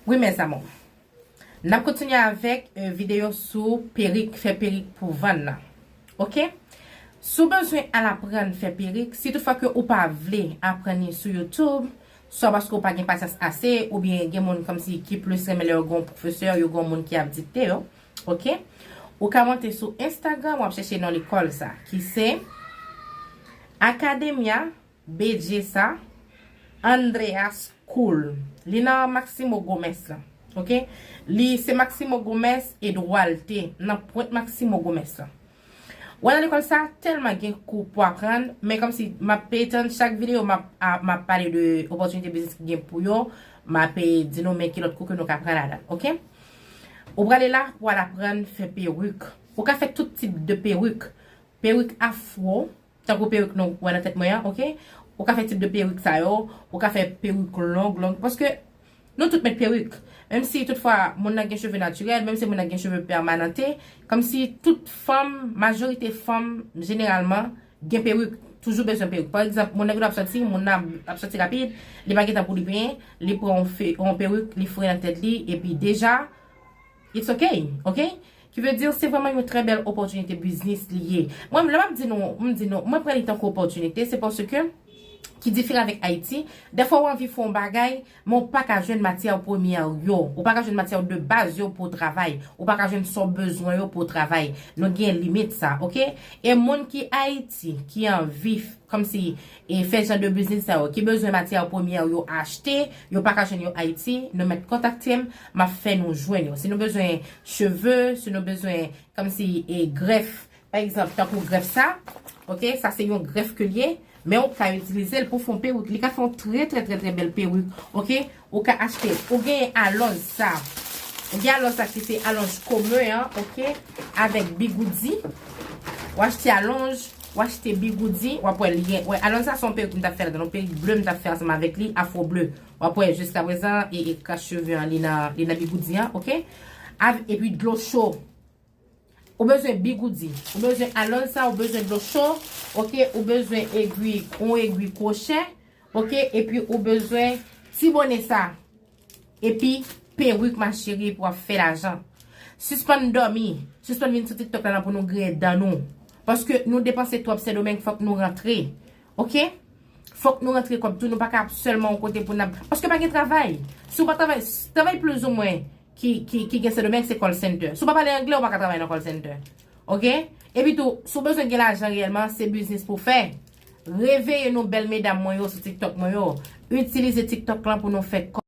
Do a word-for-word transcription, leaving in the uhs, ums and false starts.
Wi, mes amours. N ap kontinye avèk eh, videyo sou perik, fè perik pou vann nan. Oke? Si w bezwen al aprann fè perik, si toutfwa ke ou pa vle aprann li sou YouTube, swa paske ou pa gen pasyans ase, oubyen gen moun kòmsi ki plis renmen lè yo gen yon pwofesè, yo gen yon moun ki ap dikte yo, oke? Ou ka monte sou Instagram, w ap chèche non lekòl sa, ki se Academia Belleza Andrea School. Li nan Maximo Gomez la. Oke? Li se Maximo Gomez e Duarte nan pwent Maximo Gomez la. Wè nan lekòl sa, tèlman gen kou pou aprann, men kòmsi m ap peye tann chak videyo, m ap, a- m ap pale de opòtinite biznis ki gen pou yo, m ap peye di nou men ki lòt kou ke nou ka pran ladan, oke? Ou prale la pou al aprann fè perik. Ou ka fè tout tip de perik. Perik afro, tankou perik nou wè nan tèt mwen an, oke? Ou ka fè tip de perik sa yo, ou ka fè perik long, long, paske nou tout met perik. Menm si toutfwa moun nan gen cheve natirèl, menm si moun nan gen cheve pèmanante, kòmsi tout fanm, majorite fanm, jeneralman, gen perik, toujou bezwen perik. Pa egzanp, moun nan gen dwa ap sòti, moun nan ap sòti rapid, li pa gen tan pou li penyen, li pran yon, fe, yon perik, li foure nan tèt li, epi deja, it's okay, oke? Ki vle di, se vrèman yon trè bèl opòtinite biznis li ye. Mwen, lè m ap di nou, m di nou, mwen pran li tankou opòtinite, se paske ki diferan avèk Ayiti. Dèfwa w anvi fè yon bagay, men w pa ka jwenn matyè premyè yo. Ou pa ka jwenn matyè de baz yo pou w travay. Ou pa ka jwenn sa w bezwen yo pou w travay. Nou gen limit sa, oke? E moun ki Ayiti, ki anvi f- kòmsi e fè jan de biznis sa yo, ki bezwen matyè premyè yo achte, yo pa ka jwenn yo Ayiti, nou mèt kontakte m, m ap fè nou jwenn yo. Si nou bezwen cheve, si nou bezwen kòmsi e grèf, pa egzanp, tankou grèf sa, oke, sa se yon grèf ke l ye, men ou ka itilize l pou fè yon perik. Li ka fè yon trè, trè, trè, trè bèl perik, oke? Ou ka achte, ou gen alonj sa. Ou gen alonj sa ki se alonj komen an, oke? Avèk bigoudi. Ou achte alonj, ou achte bigoudi, w ap wè li gen. Wè, alonj sa se yon perik m t ap fè ladan, yon perik ble m t ap fè ansanm avèk li, afro ble. W ap wè jiska prezan, e, e kras cheve an, li nan, li nan bigoudi an, oke? Av, epi dlo cho. Ou bezwen bigoudi. Ou bezwen alonj sa, ou bezwen dlo cho, oke? Ou bezwen egwi, yon egwi kwochè, oke? Epi ou bezwen ti bonè sa. Epi perik, ma chérie, pou w ap fè lajan. Sispann dòmi. Sispann vin sou TikTok la nan pou nou griyen dan nou. Paske nou depanse twòp Sendomeng, fòk nou rantre. Oke? Fòk nou rantre kòb tou, nou pa ka ap sèlman yon kote pou n ap, paske pa gen travay. Si w pa travay, s- travay plizoumwen ki, ki, ki gen Sendomeng se call center. Si w pa pale anglè, ou pa ka travay nan call center. Oke? Epi tou, si w bezwen gen lajan reyèlman, se biznis pou w fè. Reveye nou, bèl medam mwen yo, sou TikTok mwen yo. Itilize TikTok lan pou nou fè kòb.